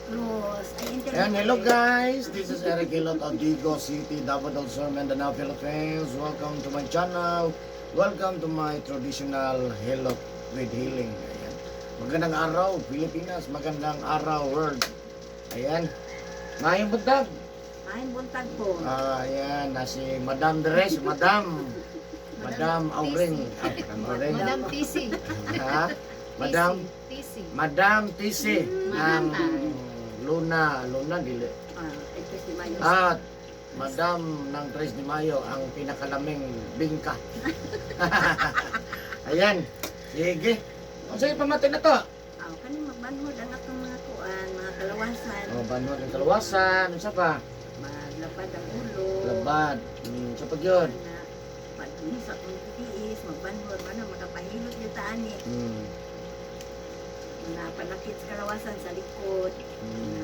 Cruz. Ay, internet. And hello guys, this is Eric Hilot of Digos City, Davao del Sur, Mindanao, Philippines. Welcome to my channel. Welcome to my traditional Hilot with Healing. Ayan. Magandang araw, Pilipinas. Magandang araw, world. Ayan. Maayong buntag. Ay, buntag po. Ah, ayan, na si Madam Dres, Madam. Madam Auring. Ah, Madam Auring. Madam TC. Ha? Madam TC. Madam TC ng Manhattan. Luna, Luna dili. Ah, ay, Chris Di Mayo. At Madam ng 3 de Mayo, ang pinakalaming bingka. Ayan. Sige. Unsa pamati na to? Ah, kaning magbanhod ang atong mga kuan, mga kalawasan. Oh, banhod ng kalawasan, unsa pa? Maglabad ang ulo. Labad. Unsa pa gyud? Na, pag sa akong titiis, magbanhod, mana makapahilot yung taani. Mga panakit sa kalawasan sa likod.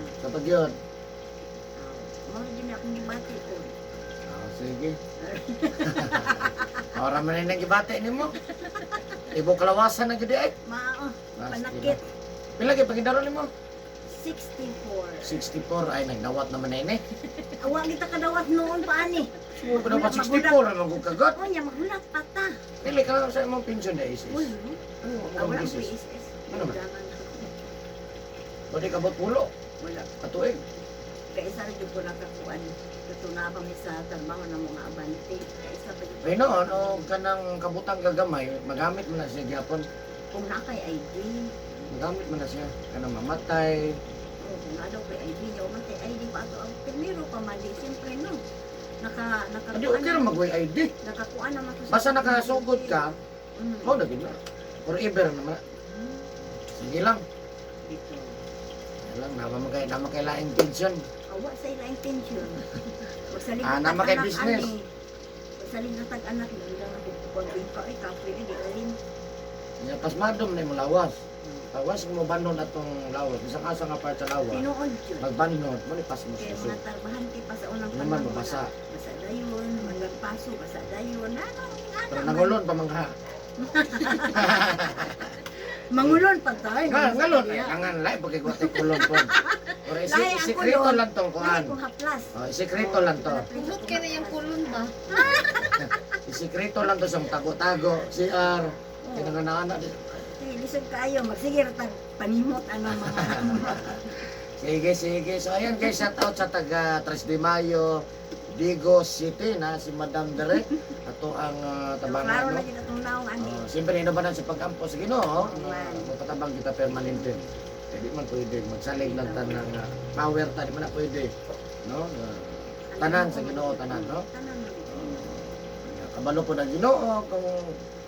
Unsa pa gyud? Ah, mao din akong gibati ko. Ah, sige. Ora man nang gibati nimo. Ibo kalawasan na gyud ay. Mao, Ah, panakit. Pila kay pagindaro nimo? 64. 64 ay nagdawat naman na ini. Awa kita kadawat noon pa ani. Sumo pa dapat 64 naman kung kagot. O niya maghulat pa ta. Pili ka lang sa imong pension na is. Uy, Ano ah, mo wala ang ang isis? PSS. Ano ba? Daman ako. Pwede ka pulo Wala. katuig. Kay isa rin ko nakakuan. Kato na kami sa trabaho ng mga abante. Kay isa pa jud. Ay noon o kanang kabutang gagamay, magamit mo na siya gyapon. Kung na kay ID. Magamit mo na siya kanang mamatay. Oh, kung na daw kay ID niya, man kay ID pa ato ang primero pa man di siyempre no. Naka nakakuan. Adi okay ra magway ID. Nakakuan naman to sa Basta nakasugod ka, mao na gid na. Forever naman. Sige lang. Dito. Sige lang nama kay laing pension. Awa sa ila intention. Magsalig Ah, na nama kay tag-anak, business. ani. Magsalig na tag-anak, nandang ako kung ka ay kapoy ay di alin. Nya pasmado man imong lawas. Lawas mo banhod atong lawas, bisan asa nga part sa lawas. Tinuod yun. Magbanhod mo ni pasmos Kaya kusog. mga tarbahante pa sa unang Naman panahon. mabasa. Basa dayon, hanggang paso, basa dayon. Ano, ano. Pero nangulon pa mangha. Mangulon pa tayo. Nga ngalon ay angan lahi pag ikaw kulon po. Pero isi, Lahi ang isikreto kulon. lang tong kuan. Kung haplas. Oh, isikreto lang to. Puhot kay na yung kulon ba? Isikreto lang to sa tago-tago, CR, kinanganana. Sige, lisod kayo. Magsige tag panimot ano mga. Sige, sige. So ayan guys, shout out sa taga 3 de Mayo, Digos City na si Madam Dere. Ato ang tabangan Klaro no. na gid atong naong ani. Oh, siyempre ino ba na sa pag-ampo sa Ginoo, Oo man. mapatabang kita permanente. Eh, di man pwede magsalig lang ta ng power ta di man na pwede, no? Tanan sa Ginoo tanan, no? Tanan. Kabalo po ng Ginoo kung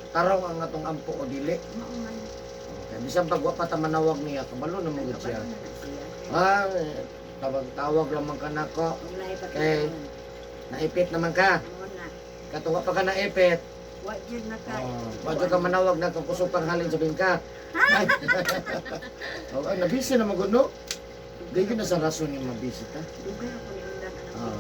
tarong ang atong ampo o dili. Mao man. Okay, bisan pag wa pa ta manawag niya, kabalo na mo gud siya. Kabalo na na siya. Ah, eh, tawag-tawag lamang ka nako. Kung lahi pa Okay. Naipit naman ka. Mao na. Katuwa pa ka naipit. Wa jud na ka. Oh, wa jud ka manawag na kung kusog pang halin sa bingka. Ay. Oh, ay, nabisi na magud no. Di gyud na sa rason yung mabisi ta. Dugay ako ni undang anak. Ah.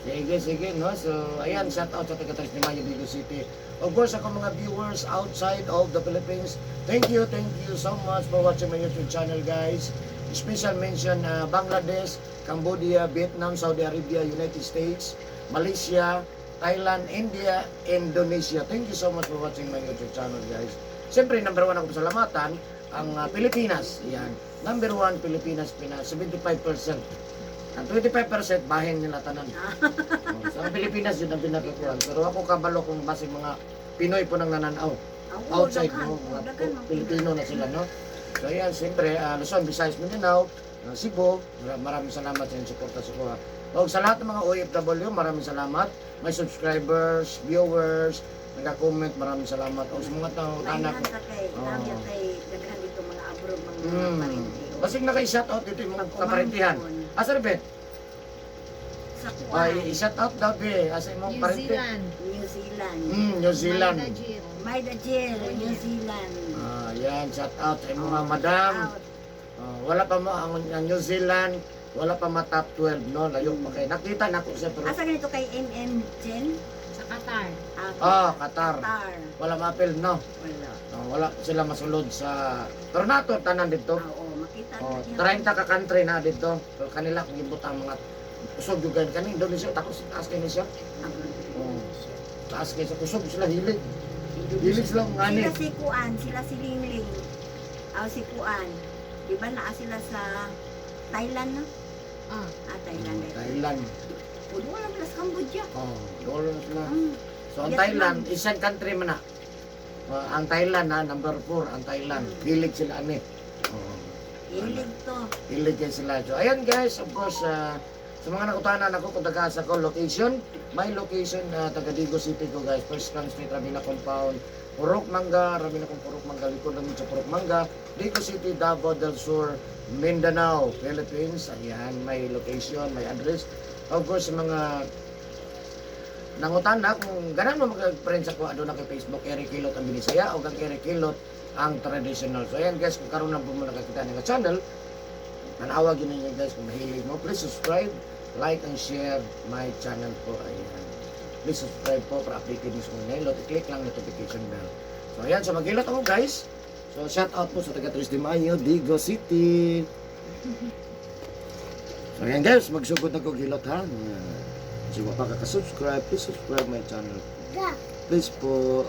Sige, sige, no? So, ayan, shout out sa taga Tres de Mayo, Digos City. Of course, ako mga viewers outside of the Philippines, thank you so much for watching my YouTube channel, guys. Special mention, Bangladesh, Cambodia, Vietnam, Saudi Arabia, United States, Malaysia, Thailand, India, Indonesia. Thank you so much for watching my YouTube channel, guys. Siyempre, number one ako pasalamatan, ang Pilipinas. Yan. Number one, Pilipinas, Pinas, 75%. Ang 25% bahin nila tanan. Oh, so ang Pilipinas yun ang pinakakuan. Pero ako kabalo kung base mga Pinoy po nang nananaw. Outside no, mga Pilipino na sila no. So ayan, siyempre, Luzon, Visayas, Mindanao, Cebu, maraming salamat sa inyong suporta sa kuha. O sa lahat ng mga OFW, maraming salamat. May subscribers, viewers, nagka-comment, maraming salamat. O sa mga tao, anak. Lahihan sa kay, lahihan kay daghan dito mga abroad mga parente. Basig na kay shout out dito yung mga kaparentihan. Asa rin, Bet? Sa kuan, Ay, i-shout out daw, be. Asa imong New parente? Zealand. New Zealand. New Zealand. Maida Jill. Maida Jill, New Zealand. Ah, yan, shout out sa imong mga madam. Out. Ah, wala pa mo ang New Zealand, wala pa ma top 12 no, layo pa kay. Nakita na ko siya pero Asa ganito kay MM Jen? Sa Qatar. Ah, ah, Qatar. Qatar. Wala maapil no. Wala. Ah, wala sila masulod sa pero nato tanan dito. Ah, oo, makita Kita Oh, na 30 ka country na dito. Pero kanila kung ibutang mga kusog yung kanin kani Indonesia tapos taas kay siya. Oh. Taas kay sa kusog sila hilig. Hilig sila kung ani. Sila si Kuan, sila si Lingling. Aw si Kuan. Di ba naa sila sa Thailand no? Ah. Ah, Thailand. Eh. Thailand. O, wala sila sa Cambodia. Oh, doon na sila. So ang Vietnam. Thailand, isang country man na. Ang Thailand na number 4 ang Thailand. Hilig sila ani. Oh. Hilig to. Hilig kay sila. So ayan guys, of course, sa mga nakutanan ako kung taga sa ko location, may location na taga Digo City ko guys. First Crown Street, Rabina Compound, Purok Mangga, Rabina kong Purok Mangga, likod lang sa Purok Mangga, Digo City, Davao del Sur, Mindanao, Philippines. Ayan, may location, may address. Of course, sa mga nangutana kung ganan mo mag-friend sa ko aduna kay Facebook Eric Hilot ang Binisaya o kang Eric Hilot ang traditional. So ayan guys, kung karon lang po mo nakakita ng channel, tanawa gyud ninyo guys kung mahilig mo. Please subscribe, like and share my channel po. Ayan. Please subscribe po para updated niyo sa mga nilot. I-click lang notification bell. So ayan, so maghilot ako guys. So shout out po sa taga Tres de Mayo, Digo City. So ayan guys, magsugod na ko gilot ha. Ayan. So kung pa ka-subscribe, please subscribe my channel. Da, Please po.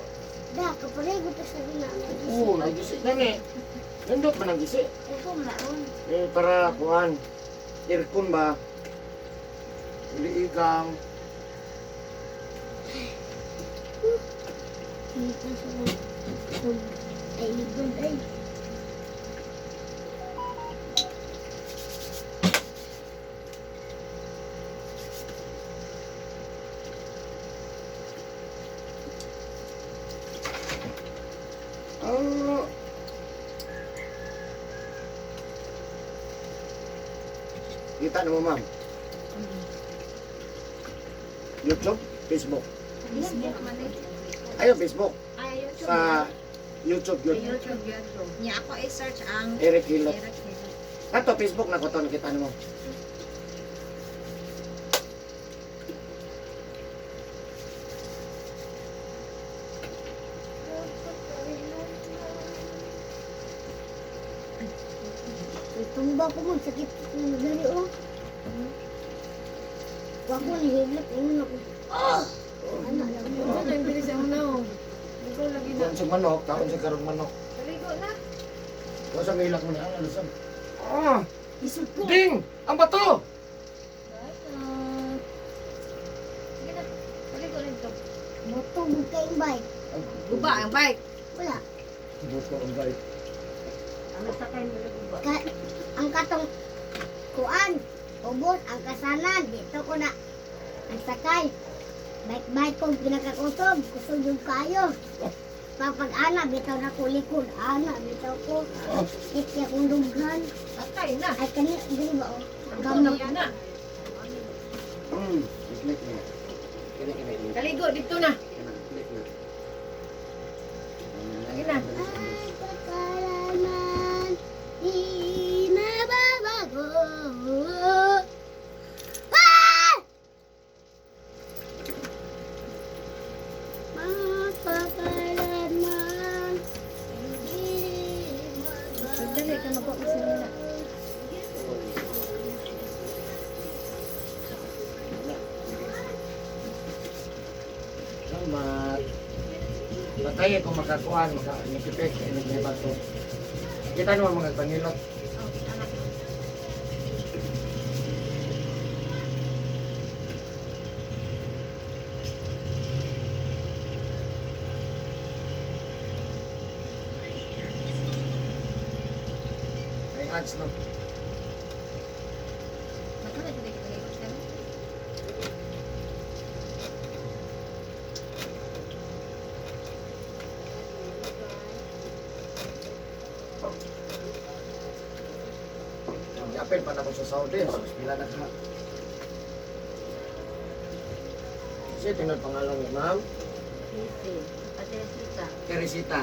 da, kapalay ko to sa rin na. Oo, nagisi na ni. Nindot man nagisi. Upo mo na ron. Eh, para kuan. Aircon ba? Liigang. Dito sa ay likod ay. Ah. Kita na mo, ma'am. YouTube, Facebook. Facebook man eh. Ayun, Facebook. Ay, YouTube. Sa YouTube yun. YouTube yun. Niya ako i-search ang Eric Hilot. Eric Hilot. Ato, Facebook na ko to, nakita mo. Tumba ko mo, sakit ng dali oh. Wa ko ni higlat ingon ako. Oh! Ano lang mo? Ano yung bilis ang na oh. Ikaw lagi na. Kung sa manok, kaon sa karong manok. Kaligo na. Kung sa milak mo na, ano sa... Ah! Isod ko. Ding! Ang bato! Ah. Sige na. Kaligo na ito. Moto mo kay bike. Guba ang bike. Wala. Buto ang bike. Ang nasakay mo na guba. Ka ang katong kuan, ubos ang kasanan dito ko na ang sakay. Bike bike kong pinakakusog, kusog yung kayo. Papag ana bitaw na ko likod, ana bitaw ko. Ikya kong dughan. Patay na. Ay kani dili ba oh. Gamot Gamot. na. I-click na. Kini, kini, kini. Kaligo dito na. Kini, click na. Sige na. Ay kakalaman, di mababago. Ah! Mapakalaman, di mababago. Dali ka magpapasin na. Salamat. Patay kung makakuan, maka nikipek, ini bato. Kita naman mga pangilot. May ads no. Yapin pa na ko sa Saudi. So, pila na ka. Kasi tingnan pangalan ni ma'am. Titi. Ate Sita. Teresita.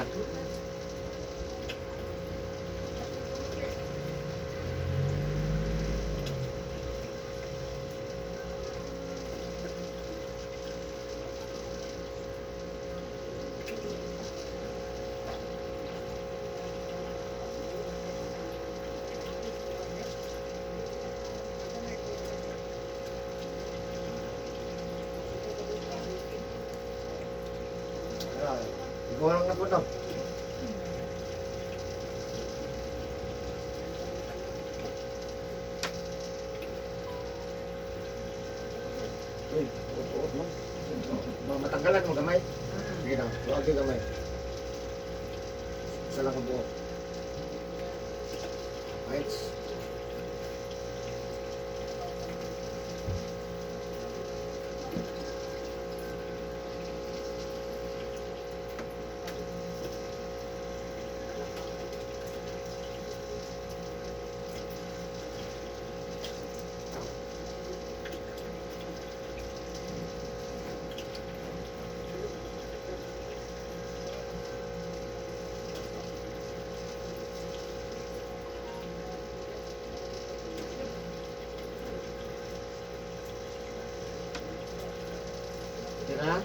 po daw. Uy, uot-uot mo. Matanggalan mo gamay. Sige na, luwag yung gamay. Isa lang ang buo. Right. Tira.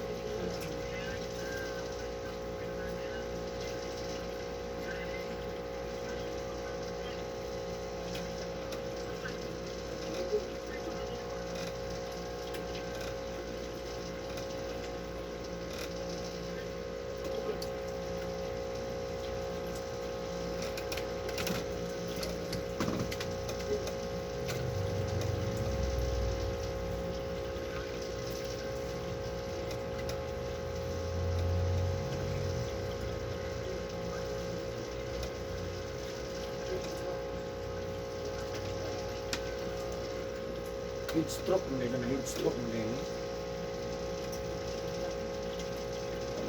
Heat stroke mo din, heat stroke mo din.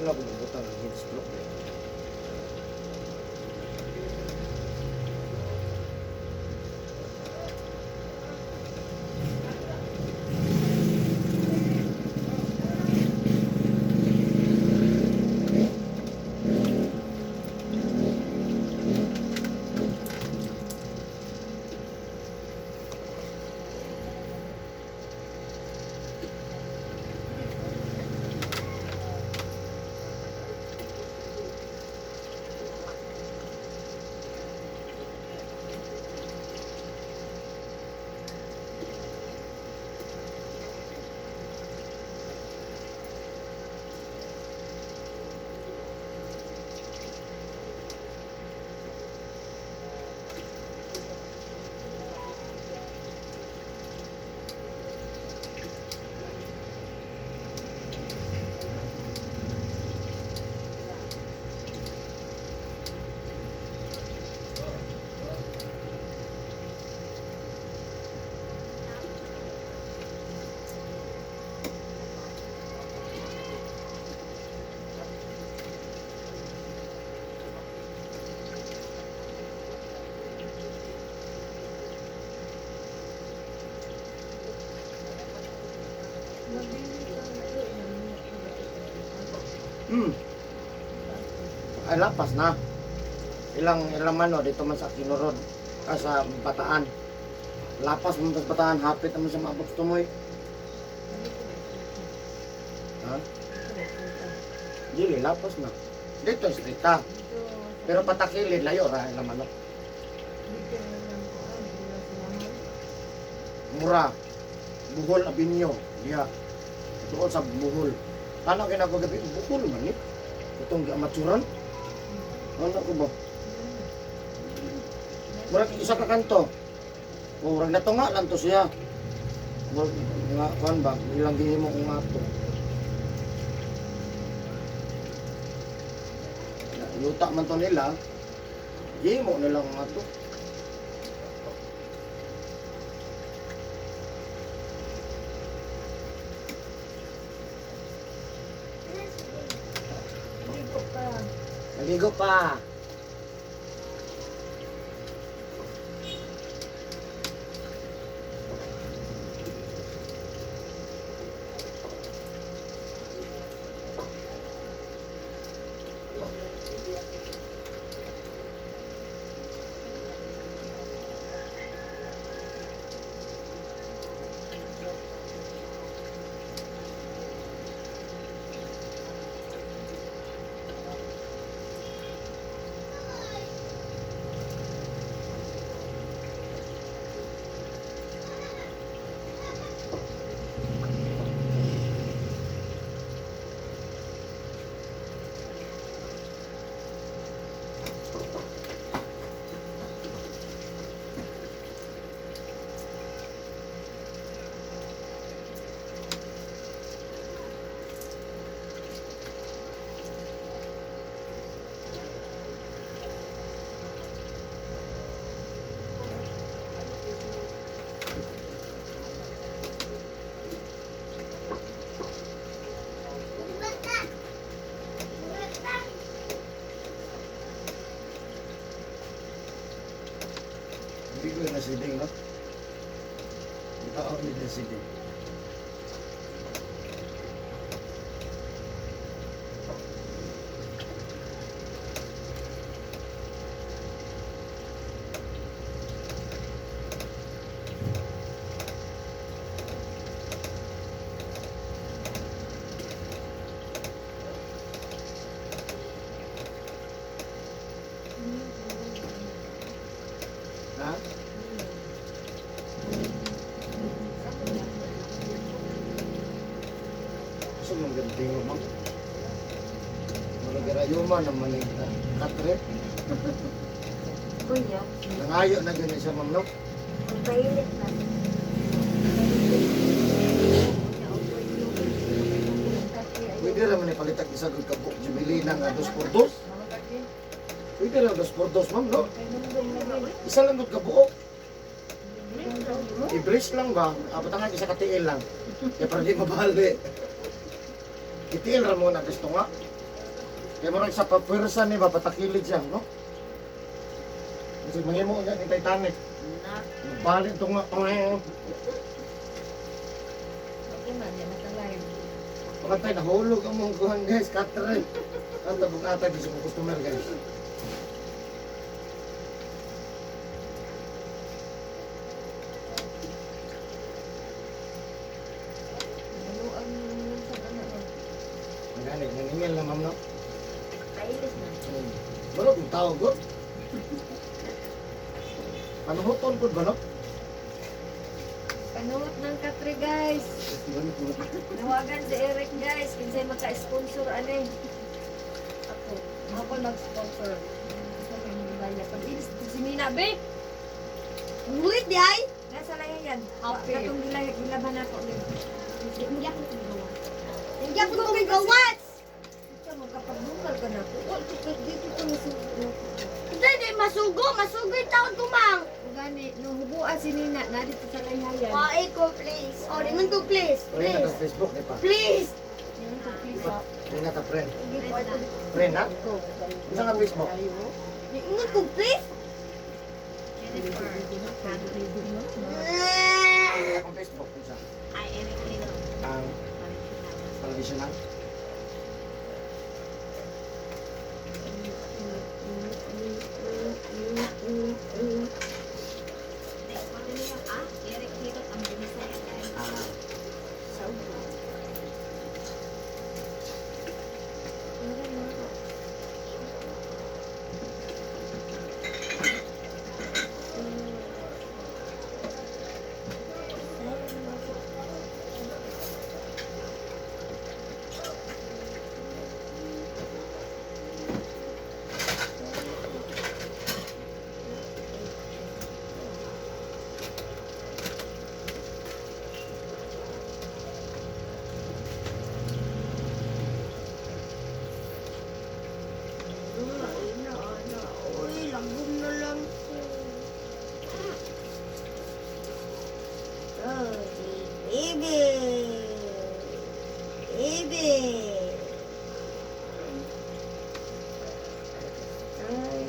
Wala ko mabutan ng heat stroke din. Ay, lapas na. Ilang ilang mano dito man sa Kinurod, ah, sa Bataan. Lapas man sa Bataan, hapit naman sa maabot tumoy. Ha? Dili, lapas na. Dito, strita. Pero patakilid, layo ra ilang mano. Mura. Buhol Avenue. Diya. Doon sa Buhol. Paano ginagawa gabi? Buhol man eh. Itong giamaturan. Ano ko ba? Murag isa ka kanto. O, murag natunga lang to siya. Murag nga kuan ba? Ilang gihimo kung ato. Yuta man to nila. Gihimo nila kung ato. Ligo pa. Naligo pa. Bigoy na si Ding, no? Ito ni si Ding. Ha? So, mong ganting mo, ma'am. Murag rayuma naman ang katre. Kuya, Nangayo na gani siya, ma'am, no? magpailit na. Pwede raman ipalitag isa kag kabuk Jubilina nga 2x2. Pwede ra 2x2, ma'am, no? Isa lang gud kabuok. I-brace lang ba? Apat ang isa ka tiil lang. Kaya para di mabali. Itiil ra mo na gusto nga. Kaya murag sa papwersa ni ba patakilid siya, no? Kasi mahimo nga ni Titanic. Na, Bali ito nga. Ako na, di makalive. Pakantay, nahulog ang mong kuhan guys, katre. Ang tabog atay sa kong customer guys. Ano ang sa ano? Magani, naningil na ma'am, no? pailit na. Wala kong tao ko. Panuhuton ko ba, no? Panuot ng katre guys. Nawagan si Eric guys. Kinsay maka-sponsor ani. Ako. Ako nag-sponsor. Sa may Pag-ilis si Mina be. Bulit di ay. Nasa layan yan. Okay. Katong gilaban ako. Hindi ako gawas. Hindi ako gawas. Ikaw magkapagdungal ka na ako. Oh, dito ka masugo. Hindi, di masugo. Masugo yung taon ko, mang. Gani, nung hubuan si Nina, na dito sa layhayan. Wae ko, please. O, ringan ko, please. Friend na Please. ta Facebook, di pa? Please. Yung ko, please, ah. Friend na ta, friend. Friend na? Isa nga Facebook. Ringan ko, please. Jennifer. Akong Facebook, isa. Ay, Eric Lino. Ang traditional. Ah, Eric Lino, ang binisaya guys. Ah, Sa ulo. Ana, ana. Uy, langgam na lang ko. Oh, baby. Baby. Ay.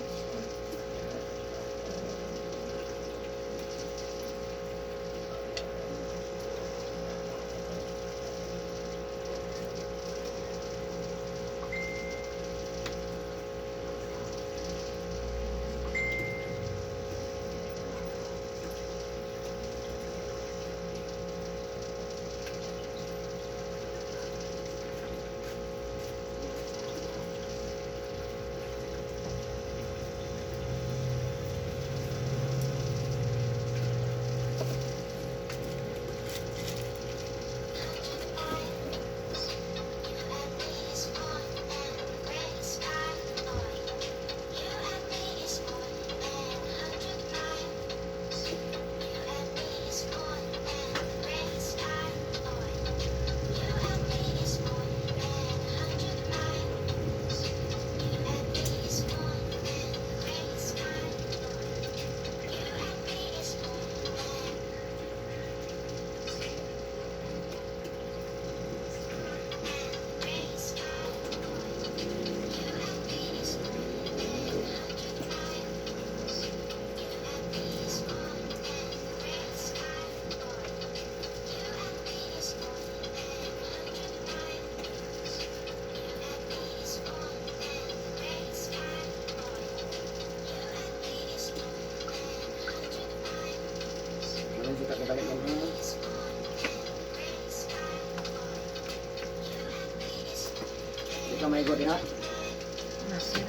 ka maigo diha? Nasa.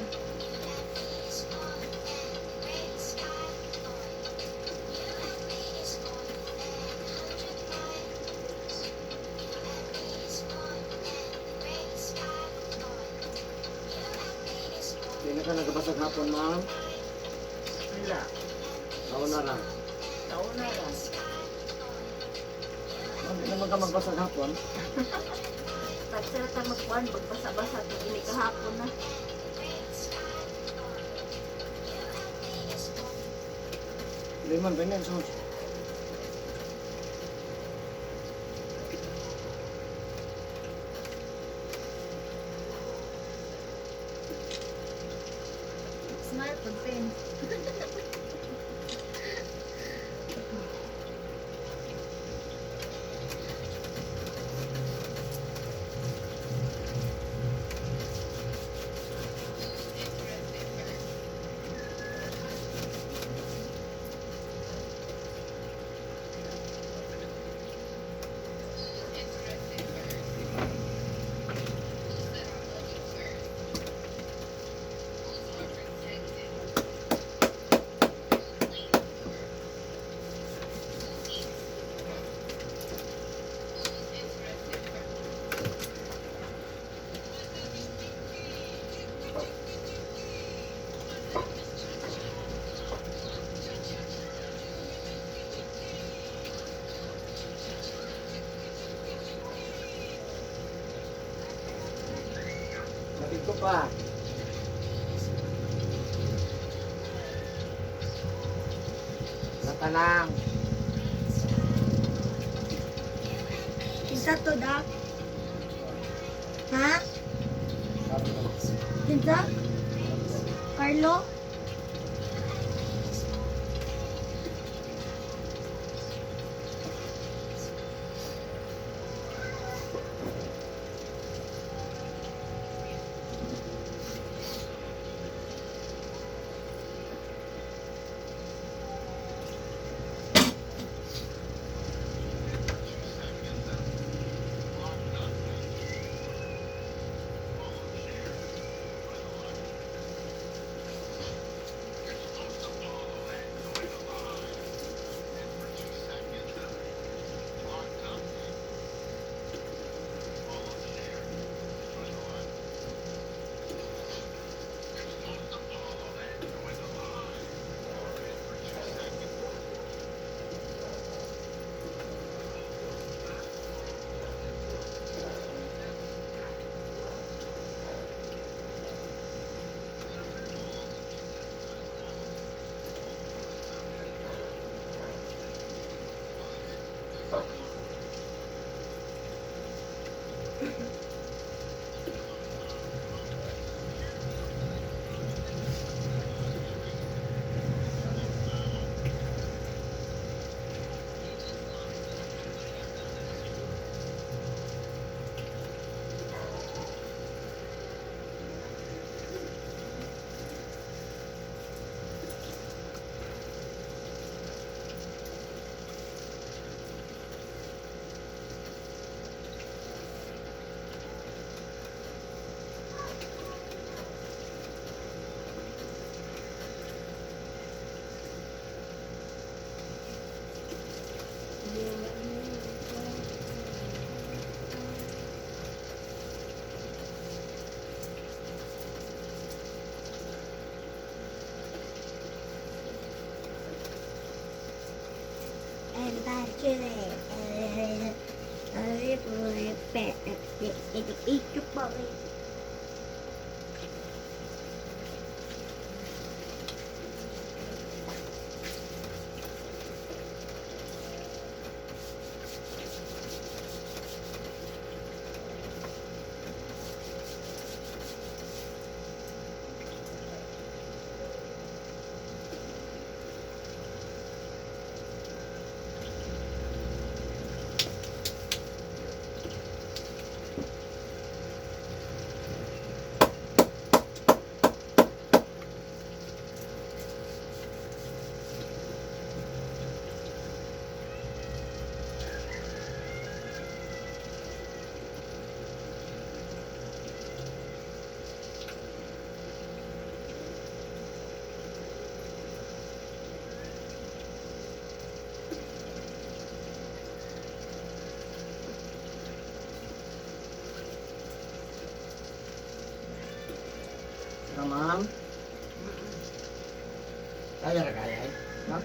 Di na ka nagabasag hapon, ma'am. Wala. Taon na lang. Taon na lang. Ma'am, di naman ka magbasag hapon. Tagsa na ta magkuhan, magbasa-basa, ini kahapon na. Hindi man, ganyan. So, Smile pag pen. Sabi ko pa. Mata lang. Kinsa to da? Ha? Sabi ko. Kinsa? Carlo? ma'am. Kaya ra kaya eh. Ma'am?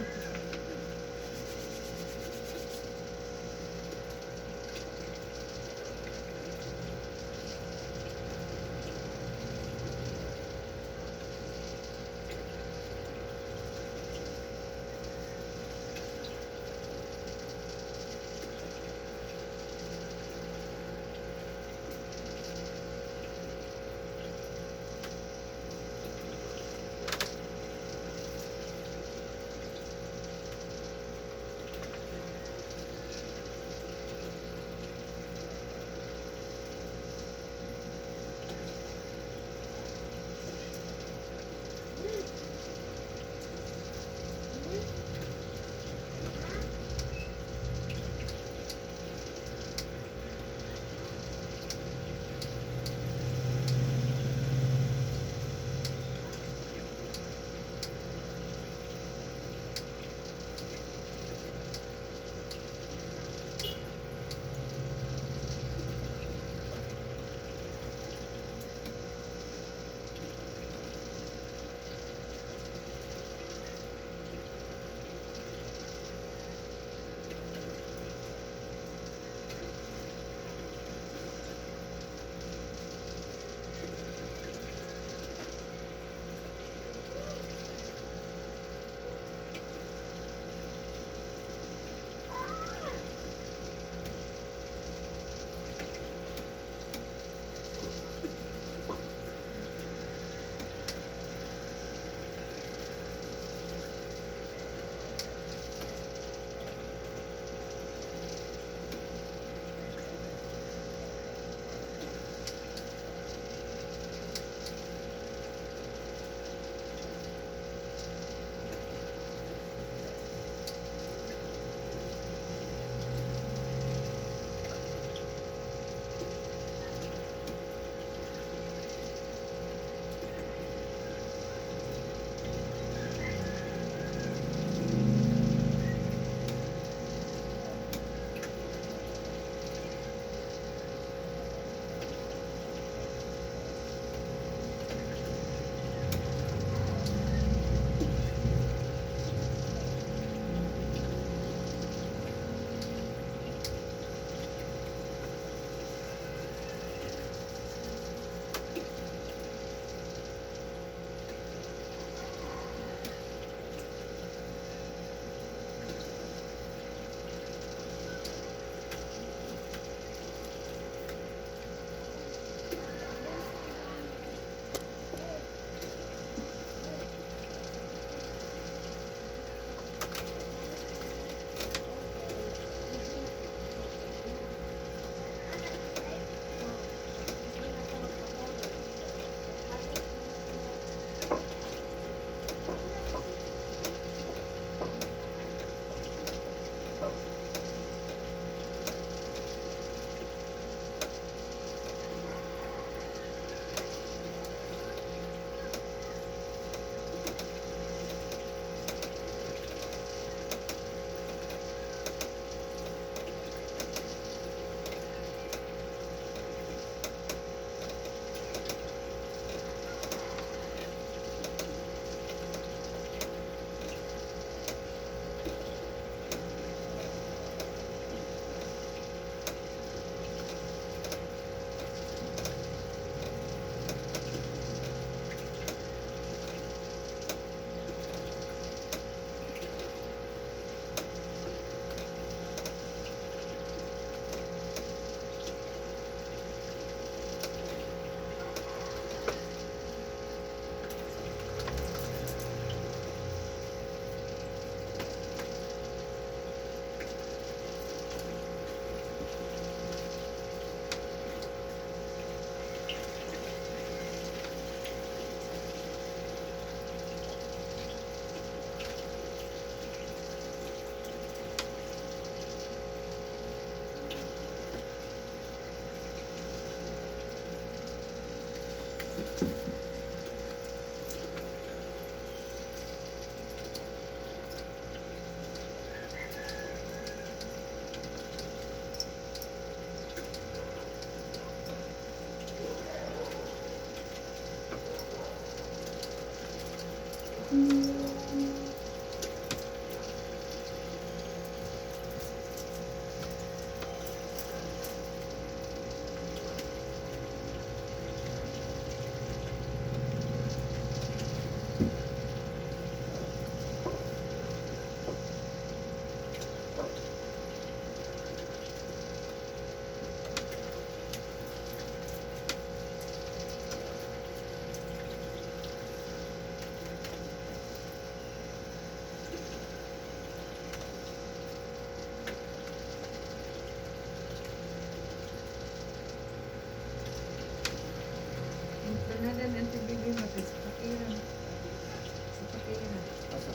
Ganadan ang TV mo sa Pakira. Sa Pakira. Asa?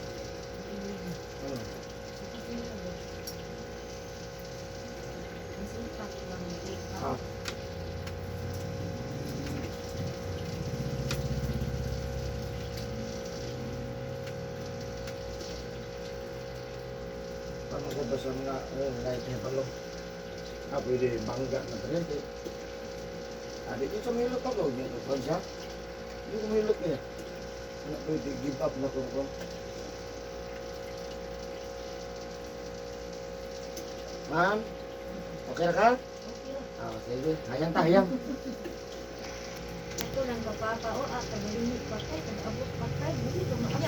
Ano? Sa Pakira ba? Ang supak lang. Ah. Paano ko ba sa mga light niya palo? Ah, pwede bangga na trente. Ah, di ko sumilot ako. Hindi ko kwan siya. Hindi ko kumilot niya. Ano, pwede give up na ko ko. Ma'am, okay na ka? Okay ra. Ah, sige. Hayang ta, hayang. Ito lang kapapa o ah, kagalingi pa kay, kagaabot pa kay, dili ko maabot.